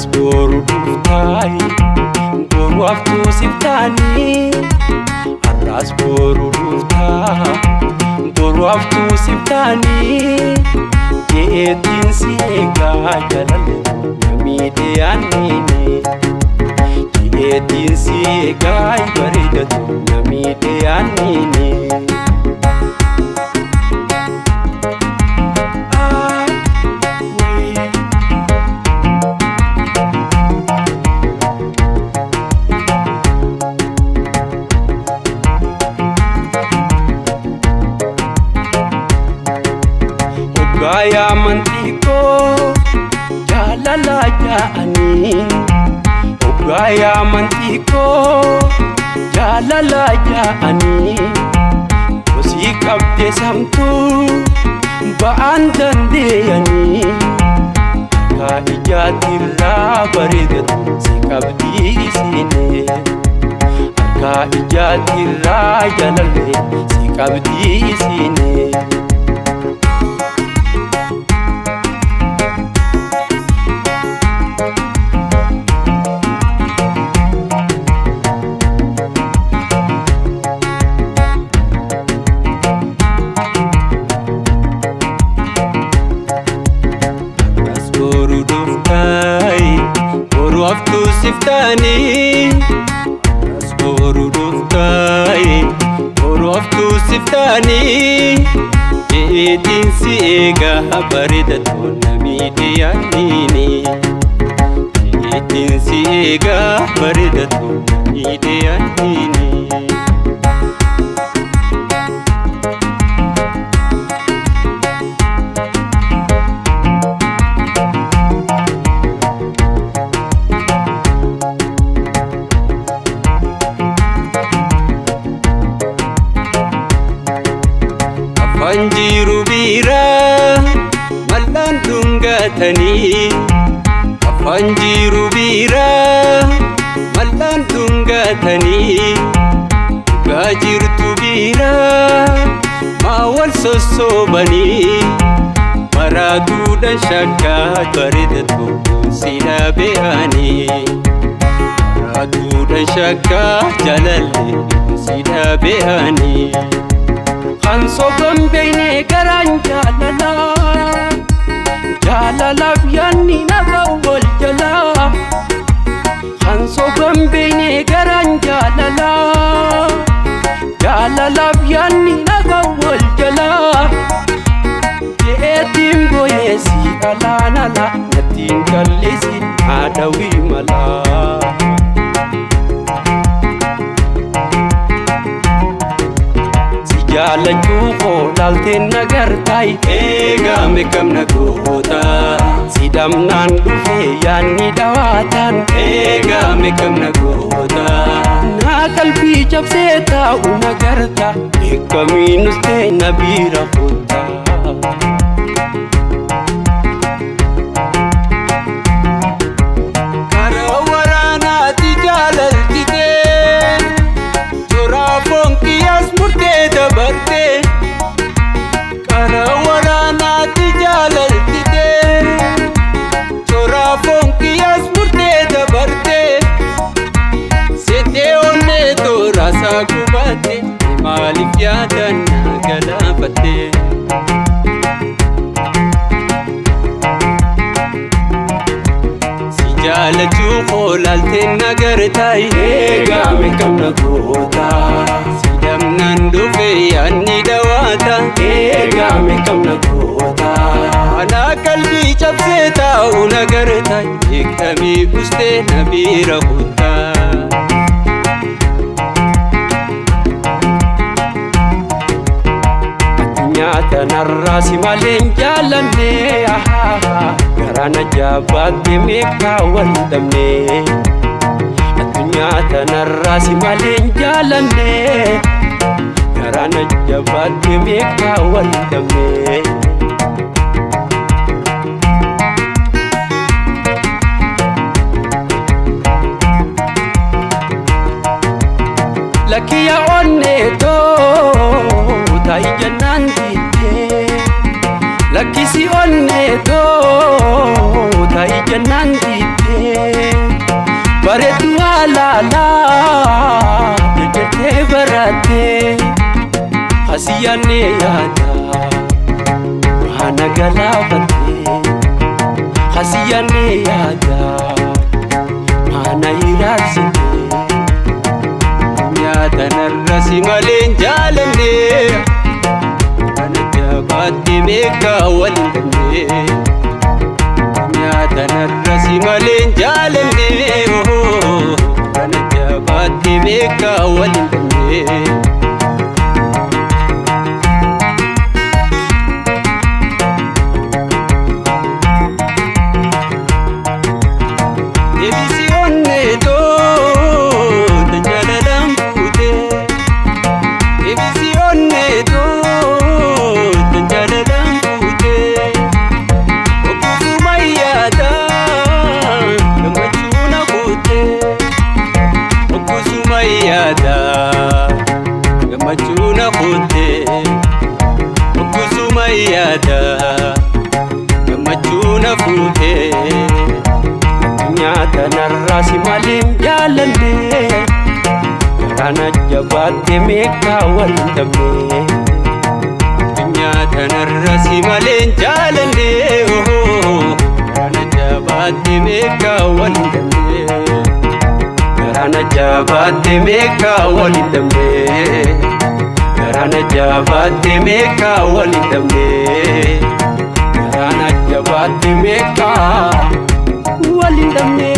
Har'as boru dhuftaayi boru haftuu siftaanii. Har'as boru dhuftaa boru haftuu siftaanii. Jeetiin si eegaa jalalle namiidhe aanneeni. Jeetiin si eegaa bareedatu namiidhe aanneeni. Hoggaa amantii koo jaalala jaanii. Hoggaa amantii koo jaalala jaanii. Kosii qabdee samtuu ba'aan dandeeyanii. Akka ijaatirraa bareedatu si qabdii isiinee. Akka ijaatirraa jaalallee si qabdii isiinee. Har'as boru dhuftaayi boru haftuu siftaanii. Har'as boru dhuftaayi boru haftuu siftaanii. Jeetiin si eegaa bareedatu namiidhe yaadniini. Jeetiin si eegaa bareedatu namiidhe yaadniini. Afaan jiru biiraa mallaan dhungatanii. Afaan jiru biiraa mallaan dhungatanii. Dhugaa jirtu biiraa maa wal sossobanii. Maraatuudhaan shakkaa bareedatu si dhabe'anii. Maraatuudhaan shakkaa jaalallee si dhabe'anii. Kan soban beekne garaan jaalalaa. Jaalalaaf yaadni nama wal jalaa. Kan soban beekne garaan jaalalaa. Jaalalaaf yaadni nama wal jalaa. Jeetiin booyeessi alaan alaa nattiin kallisi haadhawii malaa. Si jaalachuu koo laalteen nagartaayi Eegaa meeqamna goota. Si dhabnaan dhufee yaadni dhawaataan. Eegaa meeqamna goota. Naa qalbii cabsee taa'u nagarta beekamiinus ta'e na bira kottaa. Karaa waraanaati jaalaltitee toraa foon kiyyaas murtee dabartee. Karaa waraanaati jaalaltitee toraa foon kiyyaas murtee dabartee. Seetee onnee toora isaa gubatte maaliif yaadan na galaafatte? Si jaalachuu koo laalteen nagartaayi. Eegaa meeqamna goota. Si dhabnaan dhufe yaadni dhawaata. Eegaa meeqamna goota. Anaa qalbii cabsee taa'u nagartaayi. Eegdamii ustee na bira kuttaa. Addunyaa tanarraa si malee hin jaallanne. Garaan ajaa'ibaatti meeqaa wal dhabne. Addunyaa tanarraa si malee hin jaallanne. Garaan ajaa'ibaatti meeqaa wal dhabne. Lakkiya onneetoo taa'i jennaan diidee. Lakkisi onneetoo taa'i jennaan diidee. Hasiyanne yaada maana galaafatte, hasiyanne yaada maana iraarsite. Addunyaa tanarra si malee hin jaalanne. Kana jabaatte meeqa wal hin dhabne. Addunyaa tanarra si malee hin jaalanne. Kana jabaatte meeqa wal hin dhabne. Deebisii onnee toota jaalalaan fuutee. Deebisii onnee toota jaalalaan fuutee. Okkosuma yaada gammachuu na kuutee. Okkosuma yaada gammachuu na kuutee. Okkosuma yaada gammachuu na fuutee. Addunyaa tanarraa si malee hin jaalanne, garaana jabaatte meeqa wal hin dhabne. Addunyaa tanarra si malee hin jaalanne. Garaana jabaatte meeqa wal hin dhabne. Garaana jabaatte meeqa wal hin dhabne. Garaana jabaatte meeqa wal hin dhabne. Garaana jabaatte meeqa wal hin dhabne.